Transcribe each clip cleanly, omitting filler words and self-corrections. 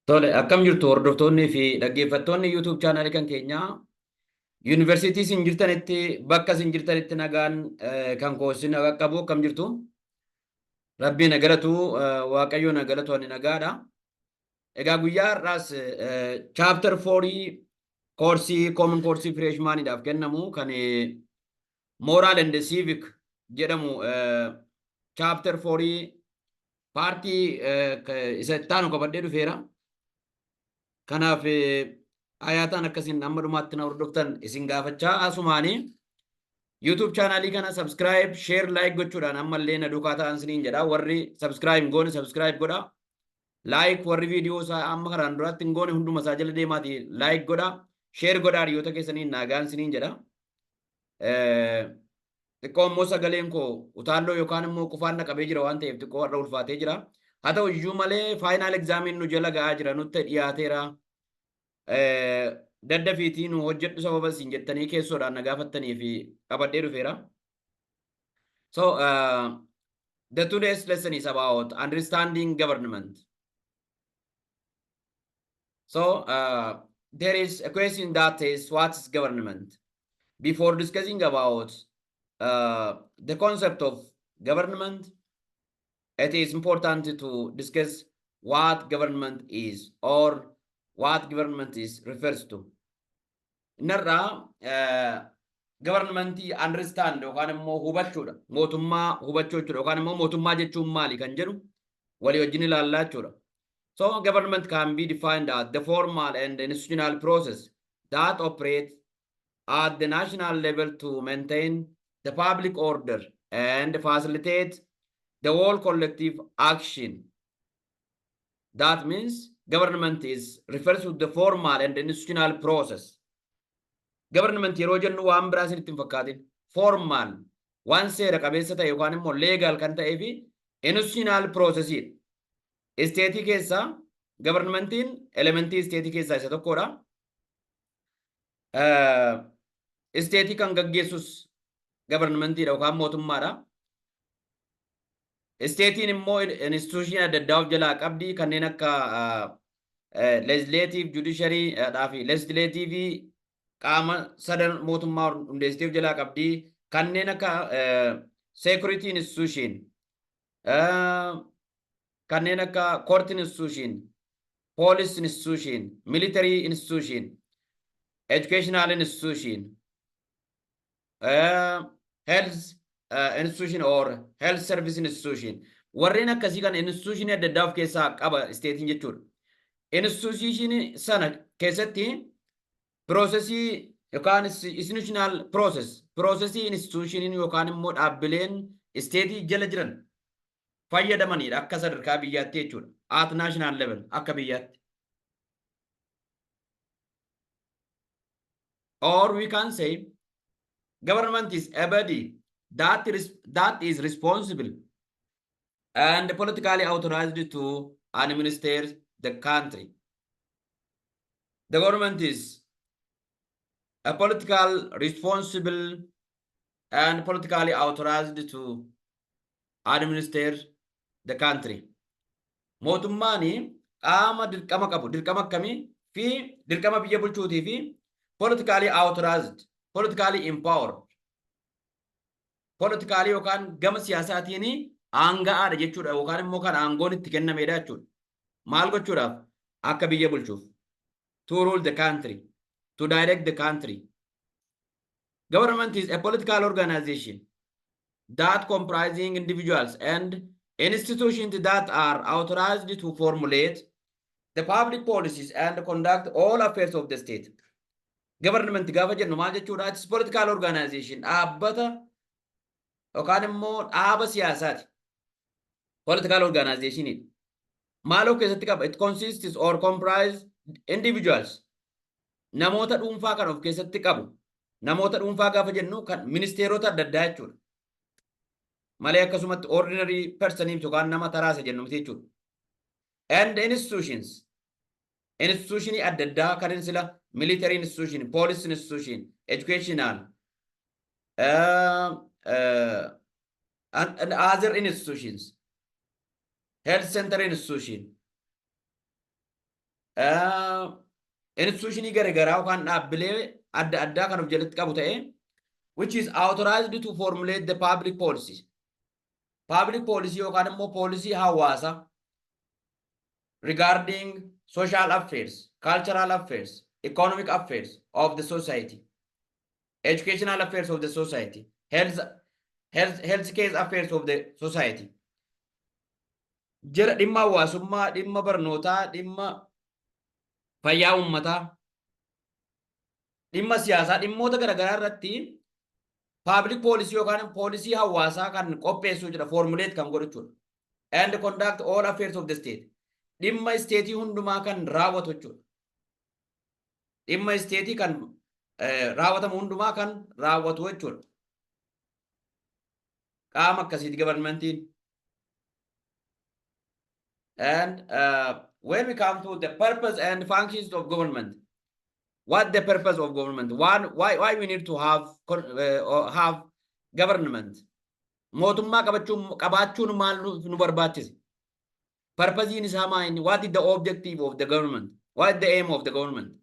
Tole, akkam jirtu hordoftoonnii fi dhaggeeffattoonni YouTube chaanaalii kan keenyaa? Yuunivarsiitii isin jirtanitti, bakka isin jirtanitti nagaan kan koo isin qaqqabu. Akkam jirtu? Rabbiin na galatu, Waaqayyo na galatu, ani nagaadha. Egaa guyyaa har'aas chapter 4 koorsii common koorsii freshmaniidhaaf kennamu kan moral and civic jedhamu, chapter 4 paartii isa itti aanu qabadhee dhufeera. Kanaaf ayaataan akkasiin amma dhumaatti na hordoftan isin gaafachaa, asumaanii YouTube chaanaalii kana subscribe, share, like gochuudhaan ammallee na duukaa ta'an isiniin jedha. Warri subscribe hin goone subscribe godha. Like warri viidiyoo isaa amma kanaan duraatti hin goone hunduma isaa jala deemaati like godha. Share godha, hiriyoota keessaniin naagaan isiniin jedha. Xiqqoo immoo sagaleen koo utaalloo yookaan immoo qufaan na qabee jira waan ta'eef xiqqoo har'a ulfaatee jira. Haa ta'u iyyuu malee final examiin nu jala ga'aa jira, nutti dhiyaateera. Daddafiitii nu hojjedhu sababa isin jettanii keessoodhaan na gaafattanii fi qabadhee dhufeera. So the today's lesson is about understanding government. So there is a question that is, what is government? Before discussing about the concept of government, it is important to discuss what government is or what government is refers to. Innarraa governmentii understand yookaan immoo hubachuudha. Mootummaa hubachuu jechuudha yookaan immoo mootummaa jechuun maali kan jedhu walii wajjin ilaallaa jechuudha. So government can be defined as the formal and institutional process that operates at the national level to maintain the public order and facilitate the whole collective action. That means government is refers to the formal and institutional process. Government yeroo jennu waan biraa isinitti hin fakkaatin. Formal, waan seera qabeessa ta'e yookaan immoo legal kan ta'ee fi institutional processidha. Isteetii keessaa governmentiin elementii isteetii keessaa isa tokkodha. Isteetii kan gaggeessus governmentiidha yookaan mootummaadha. Isteetiin immoo institution adda addaa of jalaa qabdi, kanneen akka legislative, judiciary dhaa fi legislative qaama sadan mootummaa hundeessitee of jalaa qabdi. Kanneen akka security institution, kanneen akka court institution, police institution, military institution, educational institution, health institution or health service institution. Warreen akkasii kan institution adda addaa of keessaa qaba isteetiin jechuudha. Institution sana keessatti processii yookaan institutional process, processii institutioniin yookaan immoo dhaabbileen isteetii jala jiran fayyadamanidha akka sadarkaa biyyaatti jechuudha. At national level, akka biyyaatti. Or we can say government is a body that is responsible and politically authorized to administer the country. The government is a political responsible and politically authorized to administer the country. Mootummaan qaama dirqama qabu, dirqama akkamii fi dirqama biyya bulchuutii fi politically authorized, politically empowered, politically yookaan gama siyaasaatiin aanga'aadha jechuudha yookaan immoo kan aangoon itti kennamedha jechuudha. Maal gochuudhaaf? Akka biyya bulchuuf. To rule the country, to direct the country. Government is a political organization that comprising individuals and institutions that are authorized to formulate the public policies and conduct all affairs of the state. Government gaafa jennu maal jechuudha? It's political organization, dhaabbata yookaan immoo dhaaba siyaasaati. Political organization. Maal of keessatti qaba? It consists or comprise individuals. Namoota dhuunfaa kan of keessatti qabu. Namoota dhuunfaa gaafa jennu kan ministeerota adda addaa jechuudha. Malee akkasumatti ordinary person yookaan nama taraasa jennu miti jechuudha. And institutions. Institutionii adda addaa kan sila military institution, police institution, educational, and other institutions, health center institution. Institutionii garaagaraa yookaan dhaabbilee adda addaa kan of jalatti qabu ta'ee, which is authorized to formulate the public policy. Public policy yookaan immoo policy hawaasaa regarding social affairs, cultural affairs, economic affairs of the society, educational affairs of the society, health care affairs of the society. Jira dhimma hawaasummaa, dhimma barnootaa, dhimma fayyaa uummataa, dhimma siyaasaa, dhimmoota garaagaraa irratti public policy yookaan policy hawaasaa kan qopheessu jira, formulate kan godhu jechuudha. And conduct all affairs of the state. Dhimma stateii hundumaa kan raawwatu jechuudha. Dhimma stateii kan raawwatamu hundumaa kan raawwatu jechuudha. Qaama akkasiiti governmentiin. And when we come to the purpose and functions of government, what the purpose of government? One, why we need to have government? Mootummaa qabaachuun maal nu barbaachise? Purpose isaa maa inni? What is the objective of the government? What is the aim of the government?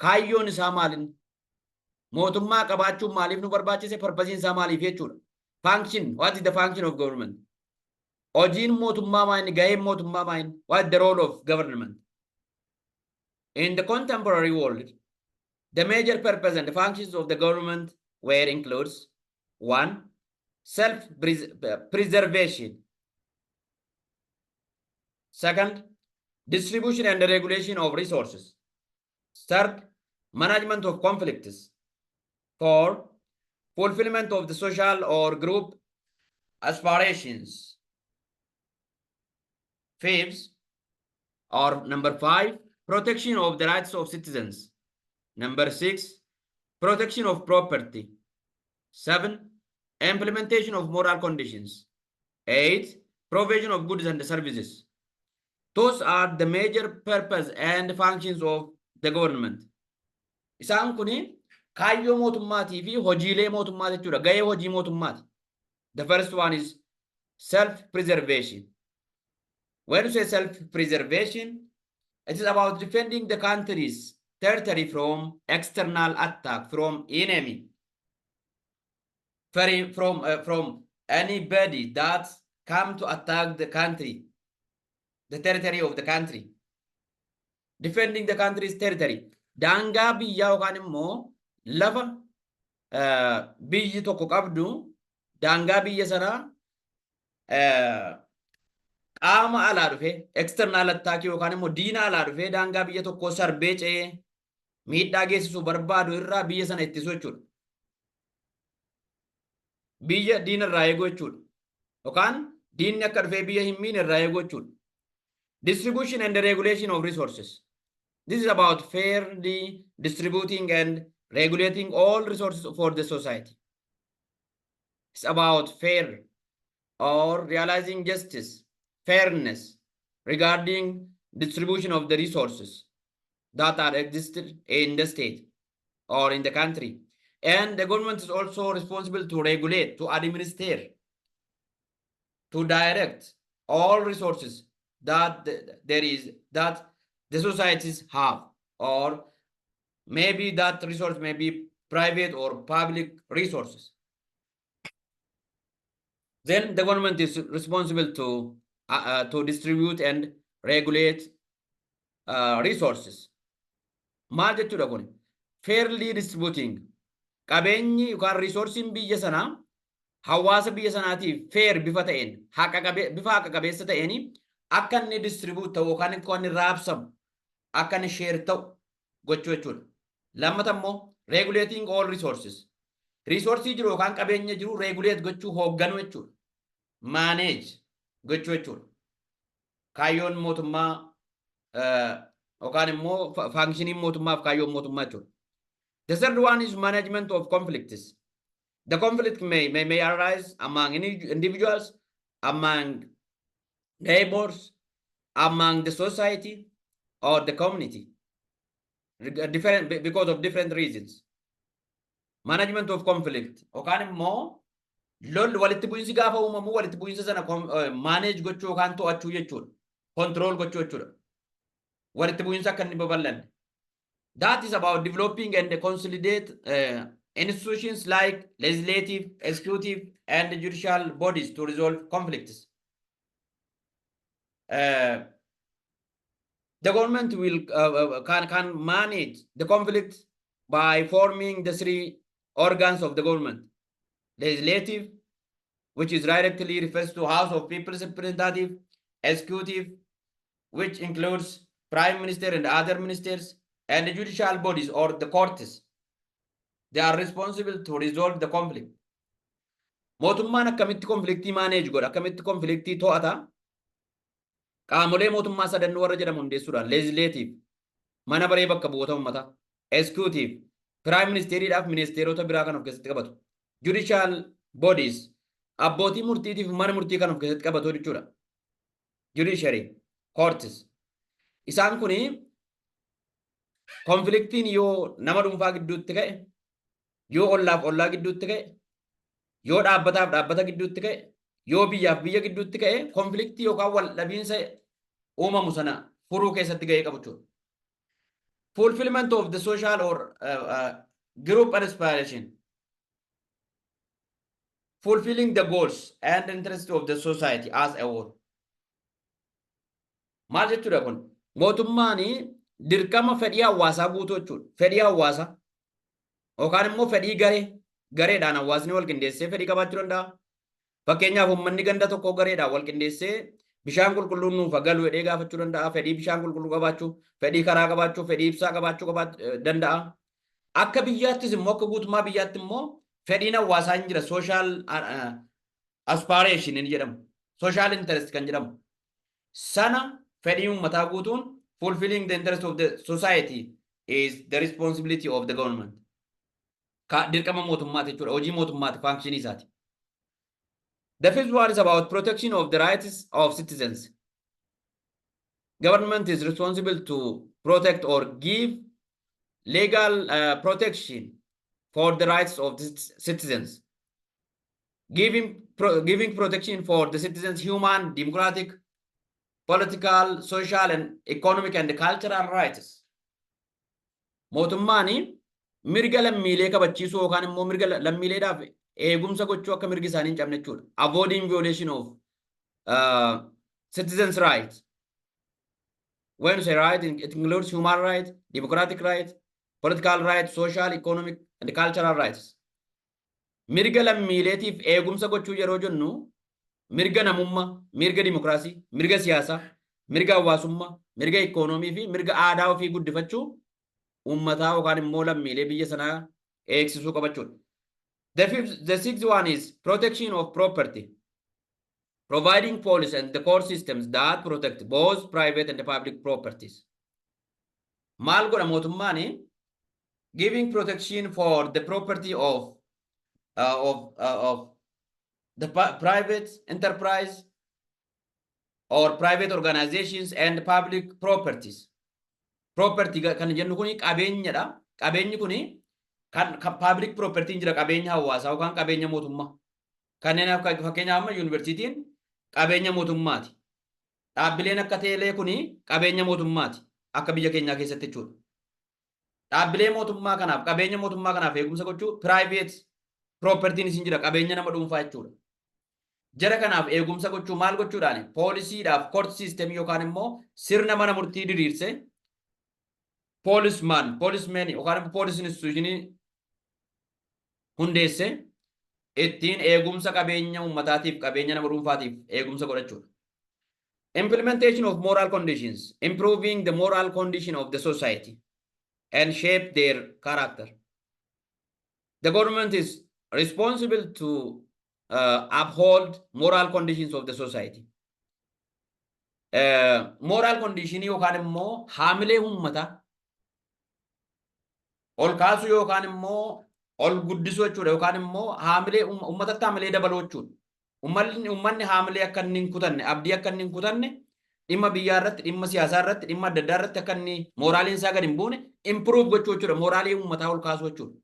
Kaayyoon isaa maal inni? Mootummaa qabaachuun maaliif nu barbaachise? Purpose isaa maaliif jechuudha. Function, what is the function of government? Hojiin mootummaa maa inni? Gaheen mootummaa maa inni? What is the role of government? In the contemporary world, the major purpose and the functions of the government were includes: one, self-preservation. Second, distribution and regulation of resources. Third, management of conflicts. Four, fulfillment of the social or group aspirations. Fifth, or number five, protection of the rights of citizens. Number six, protection of property. Seven, implementation of moral conditions. Eight, provision of goods and services. Those are the major purpose and functions of the government. Isaan kuni kaayyoo mootummaatii fi hojiilee mootummaa jechuudha. Gahee hojii mootummaati. The first one is self-preservation. When you say self-preservation, it is about defending the country's territory from external attack, from enemy, from anybody that come to attack the country, the territory of the country. Defending the country's territory. Daangaa biyyaa yookaan immoo lafa biyyi tokko qabdu, daangaa biyya sanaa qaama alaa dhufee, external attack yookaan immoo diina alaa dhufee daangaa biyya tokkoo sarbee ce'ee miidhaa geessisuu barbaadu irraa biyya sana ittisuu jechuudha. Biyya diina irraa eeguu jechuudha. Yookaan diinni akka dhufee biyya hin miine irraa eeguu jechuudha. Distribution and regulation of resources. This is about fairly distributing and regulating all resources for the society. It's about fair or realizing justice, fairness regarding distribution of the resources that are existed in the state or in the country. And the government is also responsible to regulate, to administer, to direct all resources that there is, that the societies have, or maybe that resource may be private or public resources. Then the government is responsible to distribute and regulate resources. Maal jechuudha kun? Fairly distributing qabeenyi yookaan resourceiin biyya sanaa hawaasa biyya sanaatiif fair bifa ta'een, haqa qabe, bifa haqa qabeessa ta'een akka inni distribute ta'u yookaan akka inni raabsamu, akka inni share ta'u gochuu jechuudha. Lammata immoo regulating all resources. Resourceii jiru yookaan qabeenya jiru regulate gochuu, hoogganuu jechuudha. Manage gochuu jechuudha. Kaayyoon mootummaa yookaan immoo functioniin mootummaaf kaayyoon mootummaa jechuudha. The third one is management of conflicts. The conflict may arise among any individuals, among neighbors, among the society or the community, different because of different reasons. Management of conflict yookaan immoo lolli, walitti bu'iinsi gaafa uumamu, walitti bu'iinsa sana manage gochuu yookaan to'achuu jechuudha. Control gochuu jechuudha. Walitti bu'iinsa akka inni babal'anne. That is about developing and consolidate institutions like legislative, executive, and judicial bodies to resolve conflicts. The government will can manage the conflict by forming the three organs of the government: legislative, which is directly refers to House of People's Representative; executive, which includes prime minister and other ministers, and the judicial bodies or the courts. They are responsible to resolve the conflict. Mootummaan akkamitti conflictii manage godha? Akkamitti conflictii to'ata? Qaamolee mootummaa sadan warra jedhamu hundeessuudhaan: legislative, mana baree bakka bu'oota uummataa, executive, prime ministeriidhaaf ministeerota biraa kan of keessatti qabatu, judicial bodies, abbootii murtiitiif mana murtii kan of keessatti qabatu jechuudha. Judiciary, courts. Isaan kuni conflictiin yoo nama dhuunfaa gidduutti ka'e, yoo ollaaf ollaa gidduutti ka'e, yoo dhaabbataaf dhaabbata gidduutti ka'e, yoo biyyaaf biyya gidduutti ka'e, conflictii yookaan wal dhabiinsa uumamu sana furuu keessatti ga'ee qabu jechuudha. Fulfillment of the social or group aspiration. Fulfilling the goals and interests of the society as a whole. Maal jechuudha kun? Mootummaan dirqama fedhii hawaasaa guutuu jechuudha. Fedhii hawaasaa yookaan immoo fedhii garee, gareedhaan hawaasni wal qindeessee fedhii qabaachuu danda'a. Fakkeenyaaf, uummanni ganda tokko gareedhaan wal qindeessee bishaan qulqulluun nuuf galu jedhee gaafachuu danda'a. Fedhii bishaan qulqulluu qabaachuu, fedhii karaa qabaachuu, fedhii ibsaa qabaachuu danda'a. Akka biyyaattis immoo, akka guutummaa biyyaatti immoo fedhiin hawaasaa hin jira. Social aspiration inni jedhamu. Social interest kan jedhamu. Sana fedhii uummataa guutuun, fulfilling the interest of the society, is the responsibility of the government. Dirqama mootummaati jechuudha. Hojii mootummaati, functionii isaati. The fifth one is about protection of the rights of citizens. Government is responsible to protect or give legal protection for the rights of the citizens. Giving protection for the citizens' human, democratic, political, social, and economic and cultural rights. Mootummaan mirga lammiilee kabachiisuu yookaan immoo mirga lammiileedhaaf eegumsa gochuu, akka mirgi isaanii hin cabne jechuudha. Avoiding violation of citizens' rights. When you say right, it includes human rights, democratic rights, political rights, social, economic, and cultural rights. Mirga lammiileetiif eegumsa gochuu yeroo jennu, mirga namummaa, mirga dimokiraasii, mirga siyaasaa, mirga hawaasummaa, mirga ikoonoomii fi mirga aadaa ofii guddifachuu uummataa yookaan immoo lammiilee biyya sanaa eegsisuu qabachuudha. The sixth one is protection of property. Providing police and the court systems that protect both private and public properties. Maal godha mootummaan? Giving protection for the property of the private enterprise or private organizations and public properties. Property kan jennu kuni qabeenyadha. Qabeenyi kuni kan public property jira, qabeenya hawaasaa yookaan qabeenya mootummaa. Kanneen akka, fakkeenyaaf, amma yuunivarsiitiin qabeenya mootummaati. Dhaabbileen akka teelee kuni qabeenya mootummaati. Akka biyya keenyaa keessatti jechuudha. Dhaabbilee mootummaa kanaaf, qabeenya mootummaa kanaaf eegumsa gochuu, private propertyn isin jira, qabeenya nama dhuunfaa jechuudha. Jara kanaaf eegumsa gochuu maal gochuudhaan? Poolisiidhaaf court system yookaan immoo sirna mana murtii diriirse, policeman, policemen yookaan immoo police institutionii hundeesse, ittiin eegumsa qabeenya uummataatiif, qabeenya nama dhuunfaatiif eegumsa godhachuudha. Implementation of moral conditions, improving the moral condition of the society and shape their character. The government is responsible to uphold moral conditions of the society. Moral condition yookaan immoo haamilee uummataa ol kaasuu yookaan immoo ol guddisuu jechuudha, yookaan immoo haamilee uummatatti haamilee dabaluu jechuudha. Uummanni haamilee akka inni hin kutanne, abdii akka inni hin kutanne, dhimma biyyaa irratti, dhimma siyaasaa irratti, dhimma adda addaa irratti akka inni moraaliin isaa gadi hin buune improve gochuu jechuudha. Moraalii uummataa ol kaasuu jechuudha.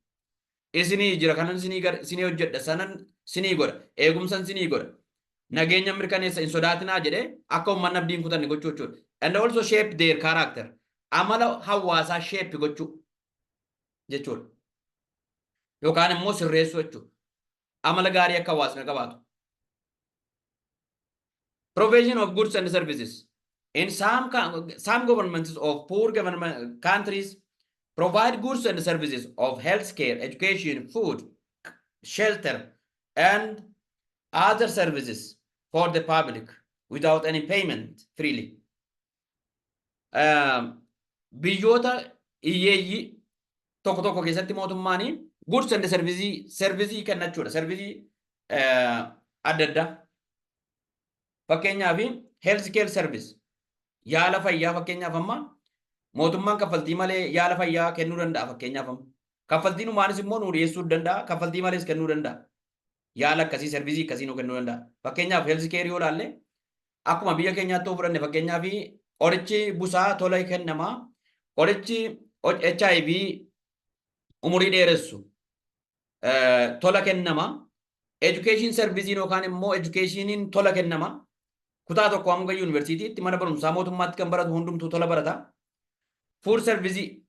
Isinii jira, kanan isinii hojjedha, sanan isinii godha, eegumsan isinii godha. Nageenya mirkaneessa, hin sodaatinaa jedhee akka uummanni abdii hin kutanne gochuu jechuudha. And also shape their character. Amala hawaasaa shape gochuu jechuudha. Yookaan immoo sirreessuu jechuudha. Amala gaarii akka hawaasni qabaatu. Provision of goods and services. In some governments of poor government countries provide goods and services of healthcare, education, food, shelter, and other services for the public without any payment, freely. Biyyoota hiyyeeyyii tokko tokko keessatti mootummaan goods and services kennachuudha. Service adda addaa. Fakkeenyaaf, health care service, yaala fayyaa, fakkeenyaaf amma mootummaan kaffaltii malee yaala fayyaa kennuu danda'a fakkeenyaaf amma. Kaffaltiin umaanis immoo nuu dhiyeessuu danda'a, kaffaltii malees kennuu danda'a. Yaala akkasii, service akkasii nuu kennuu danda'a. Fakkeenyaaf, health care yoo ilaalle, akkuma biyya keenyaatti yoo fudhanne, fakkeenyaaf qorichi busaa tola kennama. Qorichi HIV umurii dheeressu tola kennama. Education serviceiin yookaan immoo educationiin tola kennama. Kutaa 1 hanga yuunivarsiitiitti mana barumsaa mootummaatti kan baratu hundumtuu tola barata. Food service,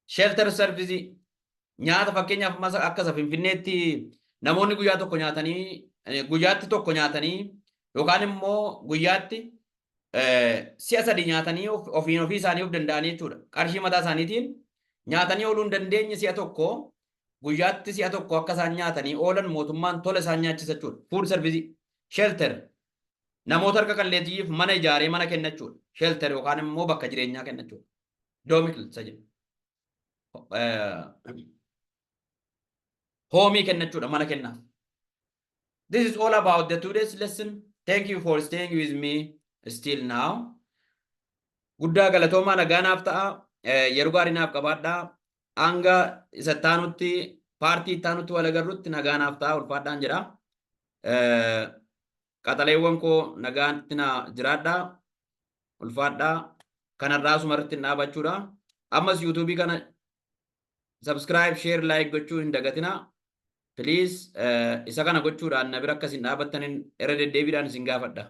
shelter service, nyaata, fakkeenyaaf akka isa Finfinneetti namoonni guyyaa tokko nyaatanii, guyyaatti tokko nyaatanii yookaan immoo guyyaatti si'a sadi nyaatanii ofiin ofii isaanii of danda'anii jechuudha. Qarshii mataa isaaniitiin nyaatanii ooluu hin dandeenye si'a tokko, guyyaatti si'a tokko akka isaan nyaatanii oolan mootummaan tola isaan nyaachisa jechuudha. Food service, shelter, namoota harka qalleettiif mana ijaaree mana kennachuudha. Shelter yookaan immoo bakka jireenyaa kennachuudha. Domicile isa jedhu. Home kennachuudha, mana kennaaf. This is all about the today's lesson. Thank you for staying with me still now. Guddaa galatoomaa, nagaa naaf ta'a. Yeroo gaarii naaf qabaadhaa. Hanga isa taanutti, part ittaanutti wal agarrutti nagaa naaf ta'a, ulfaadhaan jedha. Qaxaleewwan koo, nagaatti na jiraadhaa. Ulfaadhaa. Kanarraa asumarratti hin dhaabachuudha. Ammas YouTubeii kana subscribe, share, like gochuu hin dagatinaa. Please, isa kana gochuudhaan na bira akkas hin dhaabattanin irra deddeebiidhaan isin gaafadha.